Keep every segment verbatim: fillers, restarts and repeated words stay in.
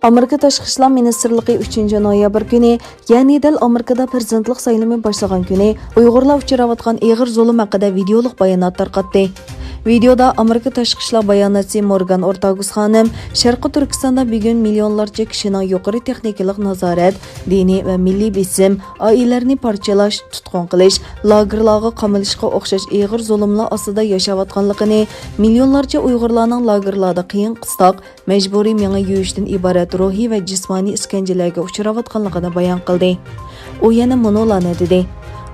ئامېرىكا تاشقى ئىشلار مىنىستىرلىقى ئۈچىنچى نويابىر كۈنى، يەنى دەل ئامېرىكىدا پىرېزىدېنتلىق سايلىمى باشلىغان كۈنى ئۇيغۇرلار ئۇچراۋاتقان ئېغىر زۇلۇم ھەققىدە ۋىدېئولۇق بايانات تارقاتتى. ۋىدېئودا ئامېرىكا تاشقى ئىشلار باياناتچىسى مورگان ئورتاگۇس خانىم شەرقىي تۈركىستاندا بۈگۈن مىليونلارچە كىشىنىڭ يۇقىرى تېخنىكىلىق نازارەت، دىنىي ۋە مىللىي بېسىم، ئائىلىلەرنى پارچىلاش، تۇتقۇن قىلىش، لاگېرلارغا قامىلىشقا ئوخشاش ئېغىر زۇلۇملار ئاستىدا ياشاۋاتقانلىقىنى، مىليونلارچە ئۇيغۇرلارنىڭ لاگېرلاردا قىيىن-قىستاق، مەجبۇرىي مېڭە يۇيۇشتىن ئىبارەت روھىي ۋە جىسمانىي ئىسكەنجىلەرگە ئۇچراۋاتقانلىقىنى بايان قىلدى. ئۇ يەنە مۇنۇلارنى دېدى،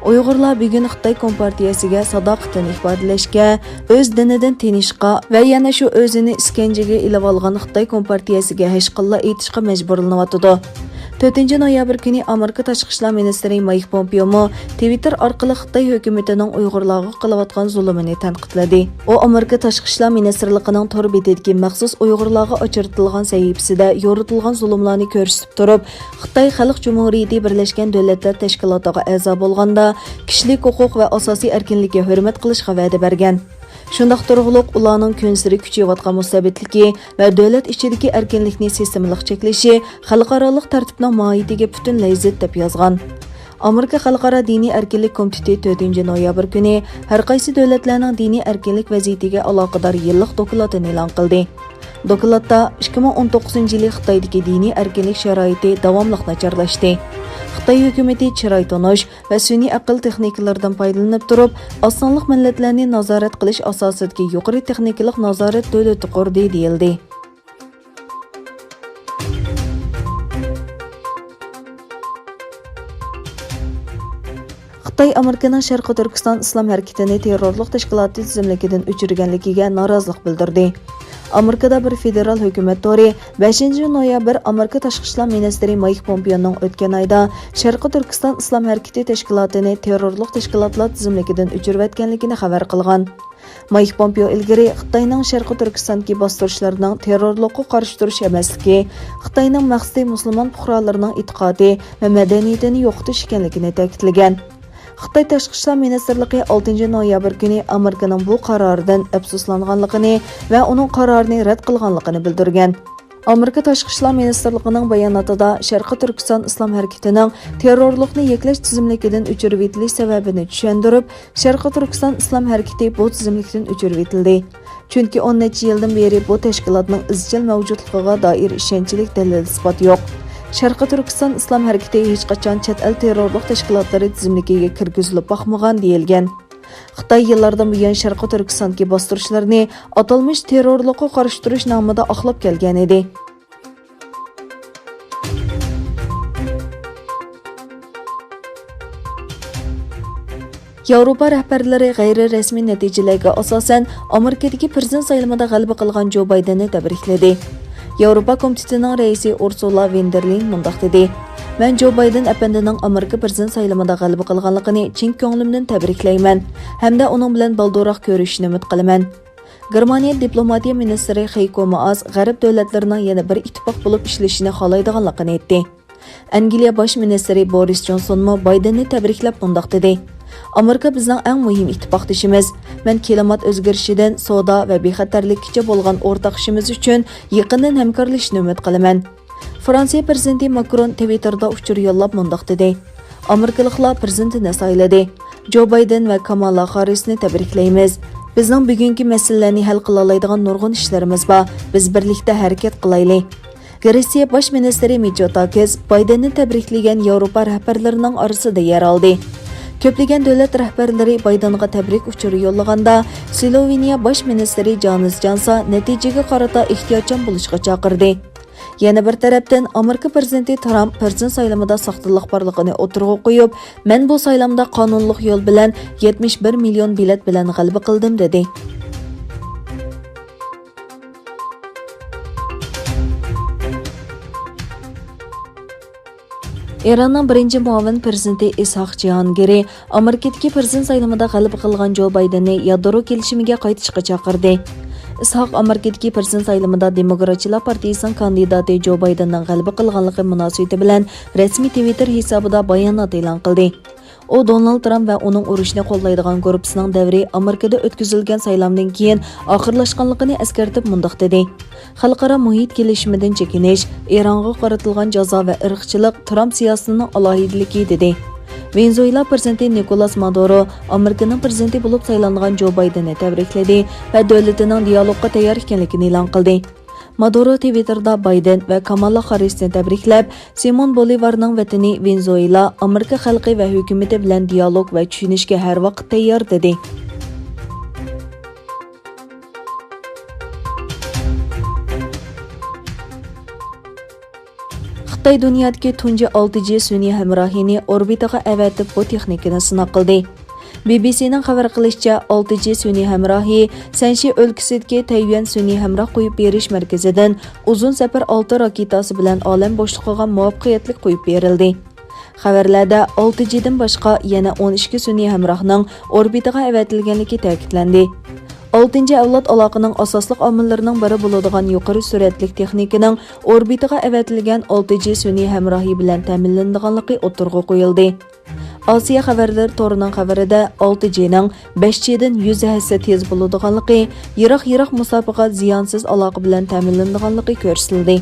ئۇيغۇرلار بۈگۈن خىتاي كومپارتىيەسىگە ساداقىتىنى ئىپادىلەشكە، ئۆز دىنىدىن تېنىشقا ۋە يەنە شۇ ئۆزىنى ئىسكەنجىگە ئېلىۋالغان خىتاي كومپارتىيەسىگە ھەشقاللا ئېيتىشقا مەجبۇرلىنىۋاتىدۇ. تۆتىنچى نويابىر كۈنى ئامېرىكا تاشقى ئىشلار مىنىستىرى مايك پومپېيومۇ تىۋىتتېر ئارقىلىق خىتاي ھۆكۈمىتىنىڭ ئۇيغۇرلارغا قىلىۋاتقان زۇلۇمىنى تەنقىدلىدى. ئۇ ئامېرىكا تاشقى ئىشلار مىنىستىرلىقىنىڭ تور بېتىدىكى مەخسۇس ئۇيغۇرلارغا ئاچرىتىلغان سەھىپىسىدە يورۇتۇلغان زۇلۇملارنى كۆرسىتىپ تۇرۇپ، خىتاي خەلق جۇمھۇرىيىتى بىرلەشكەن دۆلەتلەر تەشكىلاتىغا ئەزا بولغاندا، كىشىلىك ھوقۇق ۋە ئاساسىي ئەركىنلىككە ھۆرمەت قىلىشقا ۋەدە بەرگەن. شۇنداق تۇرغۇلۇق ئۇلارنىڭ كۈنسېرى كۈچىيىۋاتقان مۇستەبىتلىكى ۋە دۆلەت ئىچىدىكى ئەركىنلىكنى سىستېمىلىق چەكلىشى خەلقئارالىق تەرتىپنىڭ ماھىيىتىگە پۈتۈنلەي زىت، دەپ يازغان. ئامېرىكا خەلقئارا دىنىي ئەركىنلىك كومىتېتى تۆتىنچى نويابىر كۈنى ھەرقايسى دۆلەتلەرنىڭ دىنىي ئەركىنلىك ۋەزىيىتىگە ئالاقىدار يىللىق دوكلاتىنى ئېلان قىلدى. دوكلاتتا ئىككى مىڭ ئون توققۇزىنچى يىلى خىتايدىكى دىنىي ئەركىنلىك شارائىتى داۋاملىق ناچارلاشتى. خىتاي ھۆكۈمىتى چىراي تونۇش ۋە سۈنئىي ئەقىل تېخنىكىلىرىدىن پايدىلىنىپ تۇرۇپ، ئاز سانلىق مىللەتلەرنى نازارەت قىلىش ئاساسىدىكى يۇقىرى تېخنىكىلىق نازارەت دۆلىتى قۇردى، دېيىلدى. خىتاي ئامېرىكىنىڭ شەرقىي تۈركىستان ئىسلام ھەرىكىتىنى تېررورلۇق تەشكىلاتى تىزىملىكىدىن ئۆچۈرگەنلىكىگە نارازىلىق بىلدۈردى. ئامېرىكىدا بىر فېدېرال ھۆكۈمەت تورى بەشىنچى نويابىر ئامېرىكا تاشقى ئىشلار مىنىستىرى مايك پومپېيونىڭ ئۆتكەن ئايدا شەرقىي تۈركىستان ئىسلام ھەرىكىتى تەشكىلاتىنى تېررورلۇق تەشكىلاتلار تىزىملىكىدىن ئۆچۈرۈۋەتكەنلىكىنى خەۋەر قىلغان. مايك پومپېيو ئىلگىرى خىتاينىڭ شەرقىي تۈركىستاندىكى باستۇرۇشلىرىنىڭ تېررورلۇققا قارشى تۇرۇش ئەمەسلىكى، خىتاينىڭ مەقسىتى مۇسۇلمان پۇقرالىرىنىڭ ئېتىقادى ۋە مەدەنىيىتىنى يوقىتىش ئىكەنلىكىنى تەكىتلىگەن. خىتاي تاشقى ئىشلار مىنىستىرلىقى ئالتىنچى نويابىر كۈنى ئامېرىكىنىڭ بۇ قارارىدىن ئەپسۇسلانغانلىقىنى ۋە ئۇنىڭ قارارىنى رەت قىلغانلىقىنى بىلدۈرگەن. ئامېرىكا تاشقى ئىشلار مىنىستىرلىقىنىڭ باياناتىدا شەرقىي تۈركىستان ئىسلام ھەرىكىتىنىڭ تېررورلۇقنى يەكلەش تىزىملىكىدىن ئۆچۈرۈۋېتىلىش سەۋەبىنى چۈشەندۈرۈپ، شەرقىي تۈركىستان ئىسلام ھەرىكىتى بۇ تىزىملىكتىن ئۆچۈرۈۋېتىلدى. چۈنكى ئون نەچچە يىلدىن بېرى بۇ تەشكىلاتنىڭ ئىزچىل مەۋجۇتلۇقىغا دائىر ئىشەنچلىك دەلىل-ئىسپات يوق. شەرقىي تۈركىستان ئىسلام ھەرىكىتى ھېچقاچان چەت ئەل تېررورلۇق تەشكىلاتلىرى تىزىملىكىگە كىرگۈزۈلۈپ باقمىغان، دېيىلگەن. خىتاي يىللاردىن بۇيان شەرقىي تۈركىستاندىكى باستۇرۇشلىرىنى ئاتالمىش تېررورلۇققا قارشى تۇرۇش نامىدا ئاقلاپ كەلگەن ئىدى. ياۋروپا رەھبەرلىرى غەيرىي رەسمىي نەتىجىلەرگە ئاساسەن، ئامېرىكىدىكى پىرېزىدېنت سايلىمىدا غەلىبە قىلغان جو بايدېننى تەبرىكلىدى. ياۋروپا كومىتېتىنىڭ رەئىسى ئۇرسۇلا ۋېن دېر لېين مۇنداق دېدى، مەن جو بايدېن ئەپەندىنىڭ ئامېرىكا پىرېزىدېنت سايلىمىدا غەلىبە قىلغانلىقىنى چىن كۆڭلۈمدىن تەبرىكلەيمەن ھەمدە ئۇنىڭ بىلەن بالدۇرراق كۆرۈشۈشنى ئۈمىد قىلىمەن. گېرمانىيە دىپلوماتىيە مىنىستىرى خېيكو مائاس غەرب دۆلەتلىرىنىڭ يەنە بىر ئىتتىپاق بولۇپ ئىشلىشىنى خالايدىغانلىقىنى ئېيتتى. ئەنگلىيە باش مىنىستىرى بورىس جونسونمۇ بايدېننى تەبرىكلەپ مۇنداق دېدى، ئامېرىكا بىزنىڭ ئەڭ مۇھىم ئىتتىپاقدىشىمىز. مەن كىلىمات ئۆزگىرىشىدىن سودا ۋە بىخەتەرلىككىچە بولغان ئورتاق ئىشىمىز ئۈچۈن يېقىندىن ھەمكارلىشىشنى ئۈمىد قىلىمەن. فرانسىيە پىرېزىدېنتى ماكرون تىۋىتتېردا ئۇچۇر يوللاپ مۇنداق دېدى، ئامېرىكىلىقلار پىرېزىدېنتىنى سايلىدى. جو بايدېن ۋە كامالا خاررىسنى تەبرىكلەيمىز. بىزنىڭ بۈگۈنكى مەسىلىلەرنى ھەل قىلالايدىغان نۇرغۇن ئىشلىرىمىز بار. بىز بىرلىكتە ھەرىكەت قىلايلى. گرېتسىيە باش مىنىستىرى مىتسوتاكىس بايدېننى تەبرىكلىگەن ياۋروپا رەھبەرلىرىنىڭ ئارىسىدا يەر ئالدى. كۆپلىگەن دۆلەت رەھبەرلىرى بايدېنغا تەبرىك ئۇچۇرى يوللىغاندا، سلوۋېنىيە باش مىنىستىرى جانىس جانسا نەتىجىگە قارىتا ئېھتىياتچان بولۇشقا چاقىردى. يەنە بىر تەرەپتىن، ئامېرىكا پىرېزىدېنتى ترامپ پىرېزىدېنت سايلىمىدا ساختىلىق بارلىقىنى ئوتتۇرىغا قويۇپ، مەن بۇ سايلامدا قانۇنلۇق يول بىلەن يەتمىش بىر مىليون بېلەت بىلەن غەلىبە قىلدىم، دېدى. ئىراننىڭ بىرىنچى مۇئاۋىن پىرېزىدېنتى ئىسھاق جىھانگىرى ئامېرىكىدىكى پىرېزىدېنت سايلىمىدا غەلىبە قىلغان جو بايدېننى يادرو كېلىشىمىگە قايتىشقا چاقىردى. ئىسھاق ئامېرىكىدىكى پىرېزىدېنت سايلىمىدا دېموكراتچىلار پارتىيىسىنىڭ كاندىداتى جو بايدېننىڭ غەلىبە قىلغانلىقى مۇناسىۋىتى بىلەن رەسمىي تىۋىتتېر ھېسابىدا بايانات ئېلان قىلدى. ئۇ دونالد ترامپ ۋە ئۇنىڭ ئۇرۇشنى قوللايدىغان گۇرۇپپىسىنىڭ دەۋرى ئامېرىكىدا ئۆتكۈزۈلگەن سايلامدىن كېيىن ئاخىرلاشقانلىقىنى ئەسكەرتىپ مۇنداق دېدى: خەلقئارا مۇھىت كېلىشىمىدىن چېكىنىش، ئىرانغا قارىتىلغان جازا ۋە ئىرقچىلىق ترامپ سىياسىتىنىڭ ئالاھىدىلىكى، دېدى. ۋېنېزۇېلا پىرېزىدېنتى نىكولاس مادورو ئامېرىكىنىڭ پىرېزىدېنتى بولۇپ سايلانغان جو بايدېننى تەبرىكلىدى ۋە دۆلىتىنىڭ دىيالوگقا تەييار ئىكەنلىكىنى ئېلان قىلدى. مادورو تىۋىتتېردا بايدېن ۋە كامالا خاررىسنى تەبرىكلەپ، سىمون بولىۋارنىڭ ۋەتىنى ۋېنېزۇېلا ئامېرىكا خەلقى ۋە ھۆكۈمىتى بىلەن دىيالوگ ۋە چۈشىنىشكە ھەر ۋاقىت تەييار، دېدى. خىتاي دۇنيادىكى تۇنجى ئالتە جى سۈنئىي ھەمراھىنى ئوربىتىغا ئەۋەتىپ، بۇ تېخنىكىنى سىناق قىلدى. بى بى سىنىڭ خەۋەر قىلىشىچە، ئالتە جى سۈنئىي ھەمراھى سەنشى ئۆلكىسىدىكى تەييۈەن سۈنئىي ھەمراھ قويۇپ بېرىش مەركىزىدىن ئۇزۇن سەپەر ئالتە راكېتاسى بىلەن ئالەم بوشلۇقىغا مۇۋەپپەقىيەتلىك قويۇپ بېرىلدى. خەۋەرلەردە ئالتە جىدىن باشقا يەنە ئون ئىككى سۈنئىي ھەمراھنىڭ ئوربىتىغا ئەۋەتىلگەنلىكى تەكىتلەندى. ئالتىنچى ئەۋلاد ئالاقىنىڭ ئاساسلىق ئامىللىرىنىڭ بىرى بولىدىغان يۇقىرى سۈرئەتلىك تېخنىكىنىڭ ئوربىتىغا ئەۋەتىلگەن ئالتە جى سۈنئىي ھەمراھى بىلەن تەمىنلىنىدىغانلىقى ئوتتۇرىغا قويۇلدى. ئاسىيا خەۋەرلىرى تورىنىڭ خەۋىرىدە ئالتە جىنىڭ بەش جىدىن يۈز ھەسسە تېز بولىدىغانلىقى، يىراق-يىراق مۇساپىغا زىيانسىز ئالاقە بىلەن تەمىنلىنىدىغانلىقى كۆرسىتىلدى.